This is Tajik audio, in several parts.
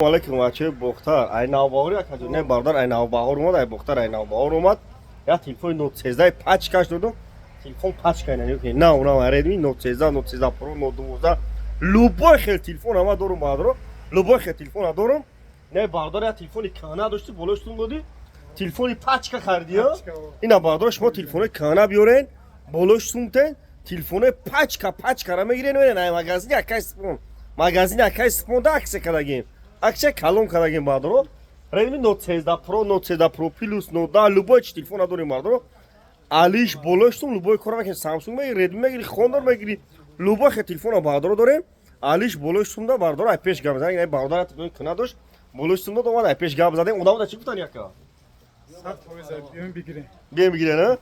Алейкум, бачаи Бохтар. Ай Навбаҳор як ҳаҷо не, бародар, ай Навбаҳор омад, ай Бохтар, ай Навбаҳор омад. Як телефони Note 13 пачкаш додум. Телефон пачка ина нигоҳ кунед. Нав нав Redmi Note 13, Note 13 Pro, Note 12. Любой хел телефон ама дорум, бародаро. Любой хел телефон дорум. Не, бародар, як телефони кана дошти, болош тун додӣ. Телефони пачка харидӣ, ё? Ина, бародар, шумо телефони кана биёрен, болош сумтен, телефони пачка пачкара мегирен, мерен ай магазини акай Сипон. Магазини акай Сипон да акция кардагим. Акция калон кардагим, бародаро. Redmi Note 13 Pro, Note 13 Pro Plus, Note 10, любой чи телефон надорем, бародаро. Алиш болоштум, любой кора мекунем. Samsung мегири, Redmi мегири, Honor мегири, любой хел телефона, бародаро, дорем. Алиш болоштум да, бародаро, ай пеш гап задем, ай бародар телефон кана дошт, болоштум да омад, ай пеш гап задем. Одамо да чӣ гуфтан, яка? 100% биёем, бигирем. Бием, бигирен, а?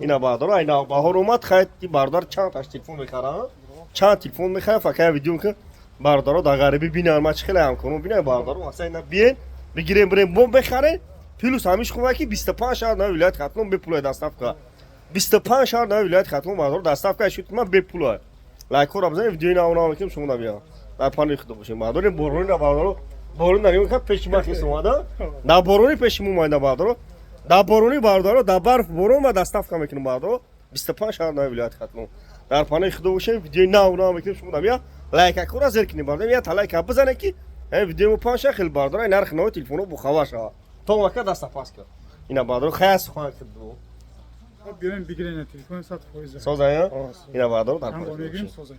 Ина, бародаро, ай Навбаҳор омад, хай бародар чанд таш телефон мехара, чанд телефон мехара, фақат видео мекунам. Бародаро дар ғарибӣ бинан, ман чӣ хеле ҳамкорон бинан, бародаро, масалан, ина биен, бигирем, бирем, бо бехарен. Плюс ҳамиш хуб, ки 25 шаҳр на вилояти Хатлон бепулай доставка. 25 шаҳр на вилояти Хатлон, бародаро, доставка шуд, ман бепулай. Лайкҳоро бизанед, видеои нав нав мекунем, шумо набиён. Дар паноҳи худо бошем. Бародари борони на, бародаро, борони на нигоҳ пеши ман хес омада. Дар борони пеши мо омада, бародаро. Дар борони, бародаро, дар барф борон ва доставка мекунем, бародаро. 25 шаҳр на вилояти Хатлон. Дар паноҳи худо бошем, видеои нав нав мекунем, шумо набиён. Лайкакҳоро зер кунед, бародаро, я лайка бизанед, ки ҳамин видеои мо панҷ шаҳр хел, бародаро, нархи нави телефонҳо бохабар шавад. То мака даста пас кар. Ина, бародаро, хая сухан кирду. Биёем, бигирем телефон 100%. Созая? Ина, бародаро, дар Ҳам паноҳи худо мегирем бошем. Соза.